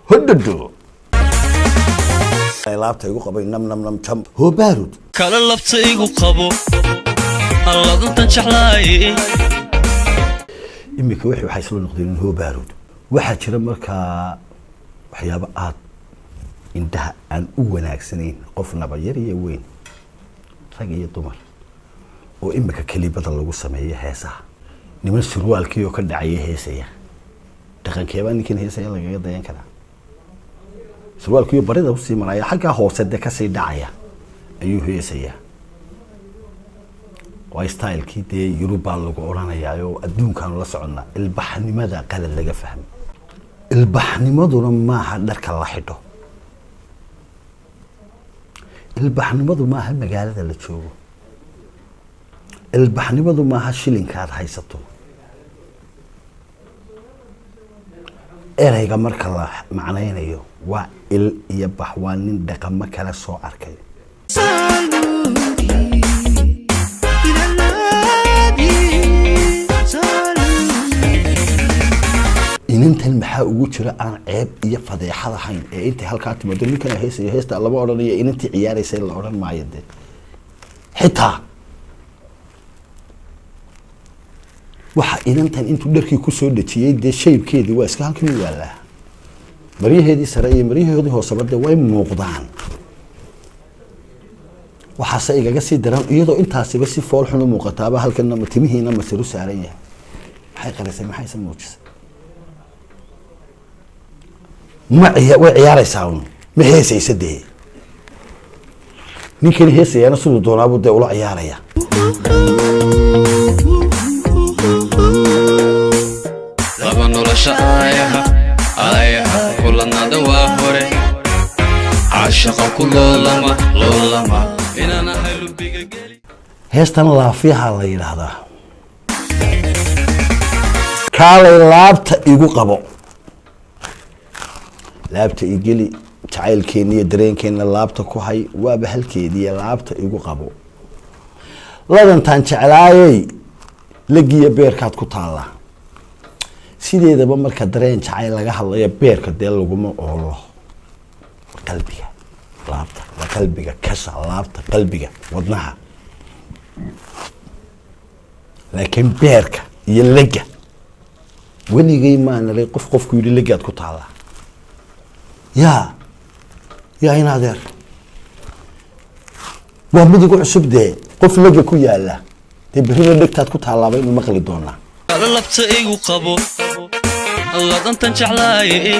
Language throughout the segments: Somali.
Hodhadho laabta igu qabay, nam nam nam jam hoobaarud. Kala labta igu qabo, alladantan jeclaaye. Iminka wixii waxay isla noqdeen in hoobaarud. Waxaa jira markaa waxyaabo aada indhaha aan u wanaagsanayn qofnaba, yar iyo weyn, rag iyo dumar, oo iminka kelibada lagu sameeyo heesaha. Niman surwaalkii oo ka dhacaya heesaya, dhaqankeebaa ninkan heesaya lagaga dayan karaa? Surwaalkiiyo barida usii maraya, xaggaa hoose dee kasii dhacaya ayuu heesayaa. Waa stylekii dee Yurubaa lagu odhanayaa oo adduunkaanu la soconnaa. Ilbaxnimada qalad laga fahmay. Ilbaxnimaduna maaha dharka la xidho, ilbaxnimadu maaha magaalada la joogo, ilbaxnimadu maaha shilinkaad haysato. Ereyga marka la macnaynayo waa il iyo bax, waa nin dhaqamo kale soo arkay. Inantan maxaa ugu jira aan ceeb iyo fadeexad ahayn ee intay halkaa timaado ninkana heesayo heesta lama odhanayo, inantii ciyaaraysa la odhan maayo? Dee xitaa waxa inantan intuu dharkii kusoo dhejiyey, dee shaybkeedii waa iska halkan u yaalaa, maryaheedii sare iyo maryaheedii hooseba dee way muuqdaan. Waxaase igaga sii daran iyadoo intaasiba si fool xun u muuqataaba halkana timihiina masiru saaran yahay. Maxay qarisay? Maxayse muujisay? Ma ciya way ciyaaraysaa un, ma heesaysa. Dee ninkani heesayaana siduu doonaabuu dee ula ciyaaraya. Laba nolosha aayaha aayaha kulanada waa hore, caashaqa ku loolama loolama inaan ahay lubiga geli. Heestan laafiyaha la yidhaahdaa, kaalay laabta igu qabo, laabta igeli, jacaylkeena iyo dareenkeena laabta ku hay, waaba halkeediiyo laabta igu qabo, ladantaan jeclaayey, legiya beerkaad ku taallaa. Sideedaba marka dareen jacayl laga hadlayo beerka dee laguma oolo, qalbiga, laabta waa qalbiga, kasha laabta, qalbiga, wadnaha, laakiin beerka iyo lega weligay maanalay qof qofku yidhi legaad ku taallaa. Yaa in adeer, waa mid igu cusub dee qof lega ku yaala. Dee berrina dhegtaad ku taallaaba inuu maqli doonaa. Kala labta igu qabo, ladantan jeclaaye,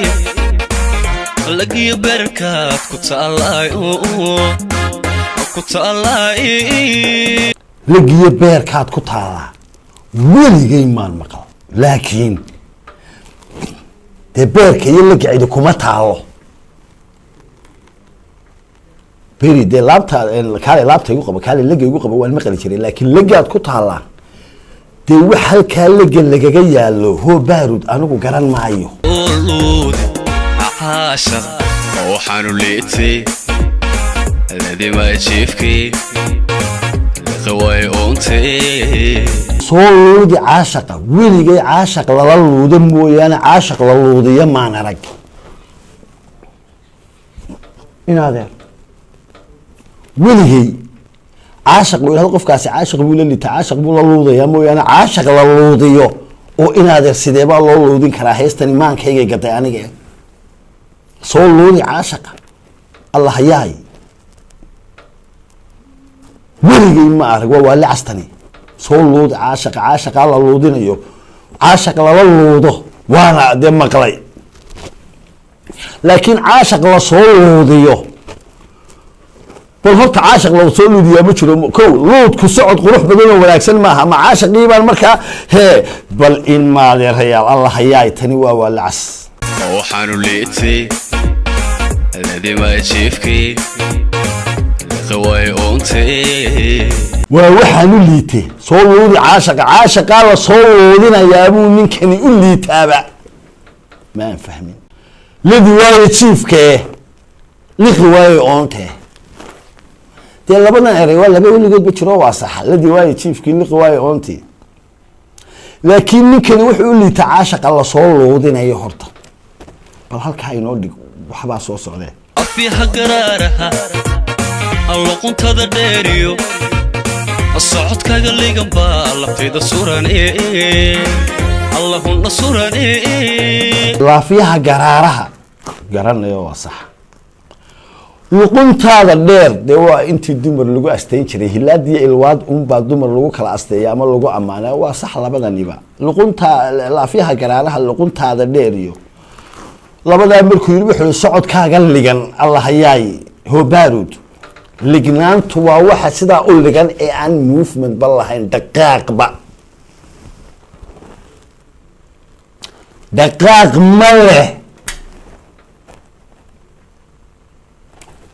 lagiyo beerkaad ku taalaay, ku taalaay. Legiyo beerkaad ku taallaa weligay maan maqal, laakiin dee beerka iyo lega cidi kuma taalo. Beri dee laabta kaale laabta igu qabo, kaale lega igu qabo waan maqli jiray, laakiin legaad ku taallaa dee wax halkaa lega lagaga yaalo hoo baarud anigu garan maayo. Luud caashaq waxaanu liitay ladima jiifkii liqaway oontay. Soo luudi caashaqa, weligay caashaq lala luudo mooyaane caashaq la luudiyo maan arag. In adeer, weligay caashaq uu yidhahdo qofkaasi caashaq buu la liita, caashaq buu la luudayaa mooyaane caashaq la luudiyo oo in adeer sidee baa loo luudin karaa? Heestani maankaygay gaday aniga. Soo luudi caashaqa, Allah yaay, weligay ma arag. Waa waali castani. Soo luudi caashaqa, caashaqaa la luudinayo, caashaq lala luudo waana dee maqlay, laakiin caashaq la soo luudiyo, bal horta caashaq la soo luudiyaa ma jiro. Kow luudku socod qurux badan oo wanaagsan maaha. Ma caashaqii baan markaa hee? Bal in maadeerayaal, Allah hayaay, tani waa waali cas. Waxaanu liitay ladima jiifkii liqaway oontay. Waa waxaan u liitay soo luudi caashaqa, caashaqaa la soo luudinayaa buu ninkani u liitaaba, ma aan fahmin. Lidi waayo jiifkee, liqi waayo oontee. Dee labadan erey waa laba weligoodba jiro, waa saxa, ladi waayo jiifkii, liqi waayo oontii, laakiin ninkani wuxuu u liitaa caashaqa lasoo luudinayo horta. Bal halkaa inoo dhig, waxbaa soo socdee. Afyaha garaaraha, luquntada dheeriyo, socodkaaga ligan baa laftayda suran, Allahuna suran. Laafyaha garaaraha garanayo waa sax. Luquntaada dheer dee waa intii dumar lagu asteyn jiray, hilaadiyo ilwaad unbaa dumar lagu kala asteeya ama lagu ammaanaa, waa sax labadaniba. Luqunta, laafyaha garaaraha, luquntaada dheer iyo labadaa markuu yidhi, wuxuu yihi socodkaaga ligan, Allahayaay hobaarud. Lignaantu waa waxa sidaa u ligan ee aan movement ba lahayn, dhaqaaqba dhaqaaq ma leh,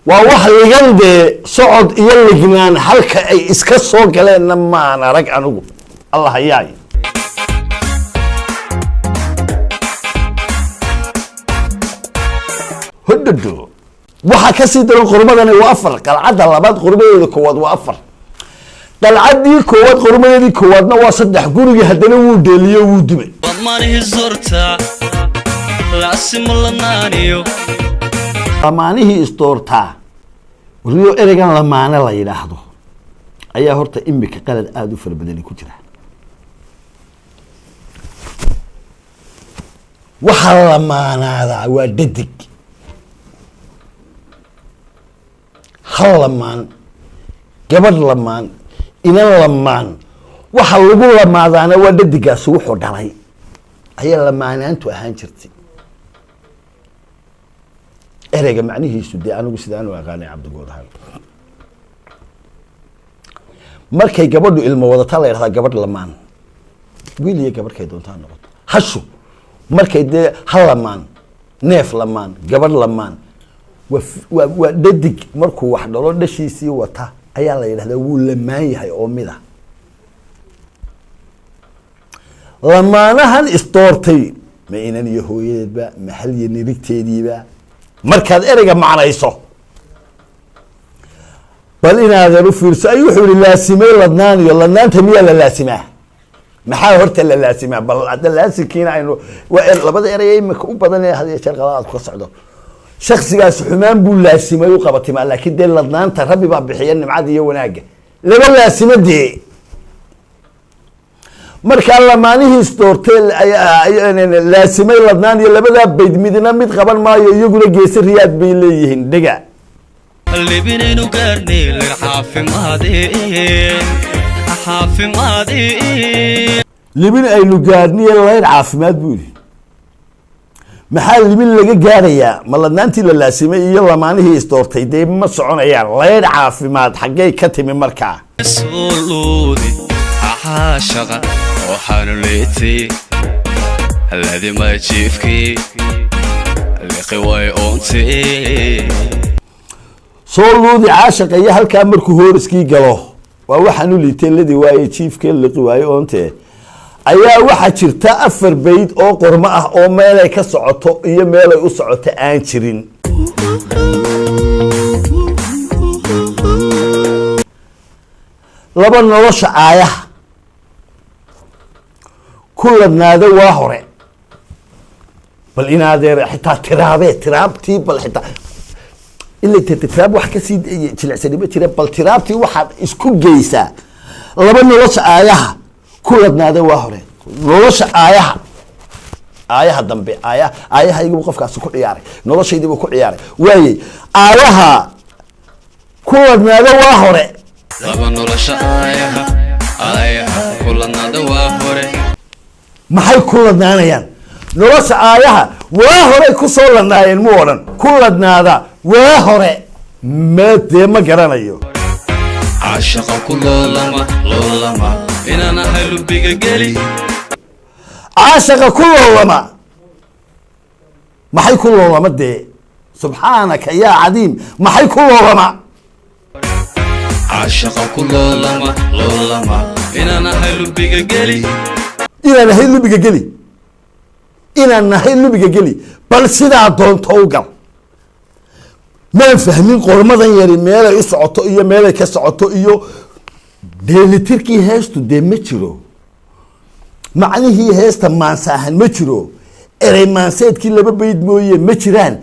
waa wax ligan dee. Socod iyo lignaan halka ay iska soo galeenna maan arag anigu, Allahayaay. Hodhadho, waxaa kasii daran qormadani waa afar. Qalcadda labaad qormadeeda koowaad waa afar, qalcaddii koowaad qormadeedii koowaadna waa saddex. Gurigii haddana wuu dheeliyo, wuu dumay. Wadmaanihi zorta laasimo lanaaniyo. Lamaanihii isdoortaa wariyo, ereygan lamaane la yidhaahdo ayaa horta imika qalad aada u fara badani ku jira. Waxaa lamaanaadaa waa dhadig, hal lamaan, gabadh lamaan, inan lamaan. Waxa lagu lamaadaana waa dhadigaasi wuxuu dhalay ayaa lamaanaantu ahaan jirtay. Ereyga macnihiisu dee anigu sidaan u aqaanay Cabdigood ahaan, markay gabadhu ilmo wadata la yidhahdaa gabadh lamaan, wiil iyo gabadh kay doontaa noqoto. Hashu markay dee hal lamaan, neef lamaan, gabadh lamaan, waa dhadig markuu wax dhalo dhashiisii wata ayaa la yidhahdaa wuu lamaan yahay. Oo mida lamaanahan isdoortay ma inan iyo hooyadeedba, ma hal iyo nirigteediiba? Markaad ereyga macnayso, bal inaadan u fiirso. Ayuu wuxuu yihi laasimay ladnaan iyo ladnaanta miyaa la laasimaa? Maxaa horta la laasimaa? Bal hadda laasimkiina aynu waa labada erey imika u badan ee had iyo jeer qaladaad ka socdo. Shaksigaasi xumaan buu laasimay u qabatimaa, laakiin dee ladnaanta Rabbi baa bixiya, nimcada iyo wanaagga laba laasimo dee. Markaa lamaanihiis doortay laasimay ladnaan iyo labadaa bayd midna mid qaban maayo, iyaguna geese riyaad bay leeyihiin dhega. Libinaynu gaarnay laga caafimaade, caafimaade. Libin aynu gaadhniyo layn caafimaad buu yidhi. Maxaa libin laga gaarayaa? Ma ladnaantii la laasimay iyo lamaanihii isdoortay dee ma soconayaan? Layn caafimaad xaggay ka timi markaa? Soo luudi caashaqa waxaanu leetay ladima jiifkii liqi way oontay. Soo luudi caashaqa iyo halkaa markuu hooriskii galo waa waxaan u liitay ladi waaye jiifkee liqi waaye oontee, ayaa waxaa jirta afar bayd oo qormo ah oo meelay ka socoto iyo meelay u socoto aan jirin. Laba nolosha aayaha ku ladnaada waa hore. Bal inaadeer xitaa tiraabee tiraabtii, bal xitaa ila tiraab wax kasii jilicsani ma jira. Bal tiraabtii waxaad isku geysaa laba nolosha aayaha ku ladnaada waa hore. Nolosha aayaha, aayaha dambe, aaya aayahaygiibu qofkaasi ku ciyaaray, noloshaydiibuu ku ciyaaray waayey. Aayaha ku ladnaada waa hore. Laba nolosha aayaha, aayaha kulanada waa hore. Maxay ku ladnaanayaan? Nolosha aayaha waa horey ku soo ladnaayeen mu odhan, ku ladnaada waa hore ma dee ma garanayo. Caashaqa ku loolama, loolama inaan ahay lubiga geli. Caashaqa ku loolama, maxay ku loolama dee? Subxaanaka yaa cadiim, maxay ku loolama? Caashaqa ku loolama, loolama inaan ahay lubiga geli. Inaan ahay lubiga geli, inaan nahay lubiga geli, bal sidaa doonto u gal. Maan fahmin qormadan yari meelay u socoto iyo meelay ka socoto iyo dheelitirkii heestu dee ma jiro, macnihii heesta maansa ahaan ma jiro. Erey maanseedkii laba bayd mooye ma jiraan.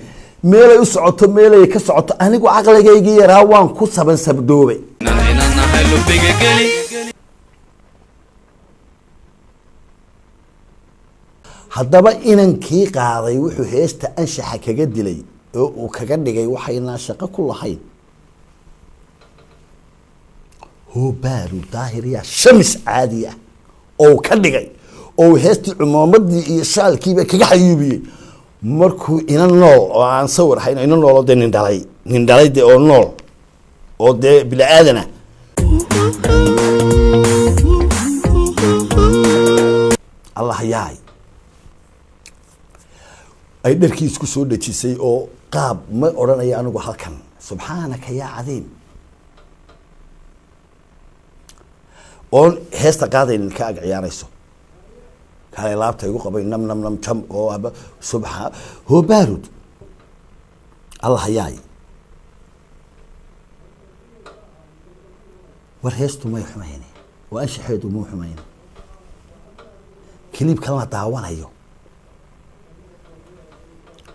Meelay u socoto, meelay ka socoto, anigu caqligaygii yaraa waan ku sabansabdoobay. Inaan ahay lubiga geli. Haddaba inankii qaaday wuxuu heesta anshaxa kaga dilay oo uu kaga dhigay waxaynaan shaqo ku lahayn. Hoobaaru daahiriya shamis caadi ah oo ka dhigay oo heestii cumaamadii iyo shaalkiiba kaga xayuubiyey. Markuu ina nool oo aan sawir ahayn, ina nool oo dee nin dhalay, nin dhalay dee oo nool oo dee bini aadana, Allah yaay, ay dharkii isku soo dhejisay oo qaab ma odhanayo anigu halkan, subxaanaka yaa cadiim, oon heesta qaadaynin, ka ag ciyaarayso, kale laabta igu qabay, nam nam nam jam oo haba subxa hoobaarud, Allah yaay. War heestu may xumayne oo anshaxeedu muu xumayne. Kiliib kalena daawanayo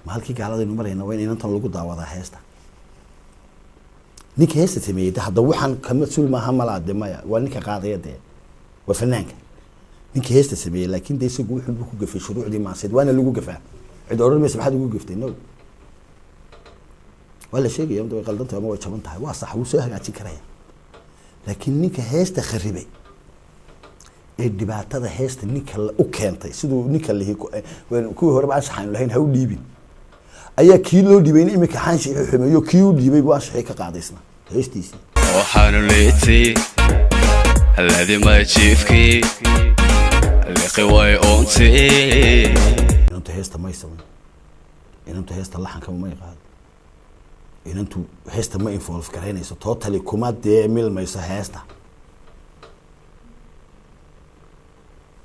ma halkii gaaladaynu marayna waa in inantan lagu daawadaa heesta. Ninka heesta sameeyey de hadda waxaan kama sul maaha malaa de, maya, waa ninka qaadaya dee, waa fanaanka ninka heesta sameeyey. Laakiin de isagu wuxuu ku gafay shuruucdii maaseed, waana lagu gafaa. Cid odhan maysa maxaad ugu gaftay? No, waa la sheegaya way qaldan tahay ama way jaban tahay, waa sax, wuu soo hagaajin karaya. Laakiin ninka heesta kharibay ee dhibaatada heesta ninka u keentay, siduu ninka lihi kuwii horeba anshaxaanu lahayn ha u dhiibin, ayaa kii loo dhiibayna iminka xaanshixii xumeeyo, kii u dhiibay buu anshaxii ka qaaday isna heestiisii. Waxaanu liitay ladima jiifkii liqi way oontay. Inantu heesta may samayn, inantu heesta laxankama may qaado, inantu heesta ma involve garaynayso totally, kuma dee milmayso heesta.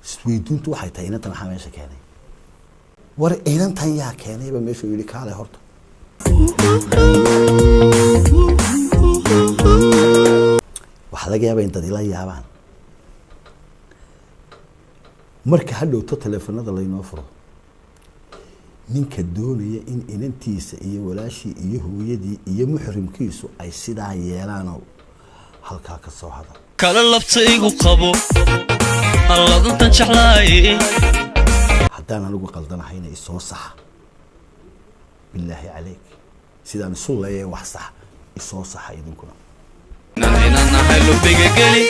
Isweydiintu waxay tahay, inantan maxaa meesha keenay? War inantan yaa keenayba meeshuu yidhi kaalay horta? Waxaa laga yaabaa in dad ila yaabaan marka hadhowto taleefanada laynoo furo. Ninka doonaya in inantiisa iyo walaashii iyo hooyadii iyo muxrimkiisu ay sidaa yeelaanoo halkaa ka soo hadal. Kala labta igu qabo alladantan jeclaay. Haddaan anigu qaldanahayna isoo saxa, bilaahi calayk, sidaan isu leeyahay wax sax isoo saxa idinkuna. Inaan ahay lubiga geli.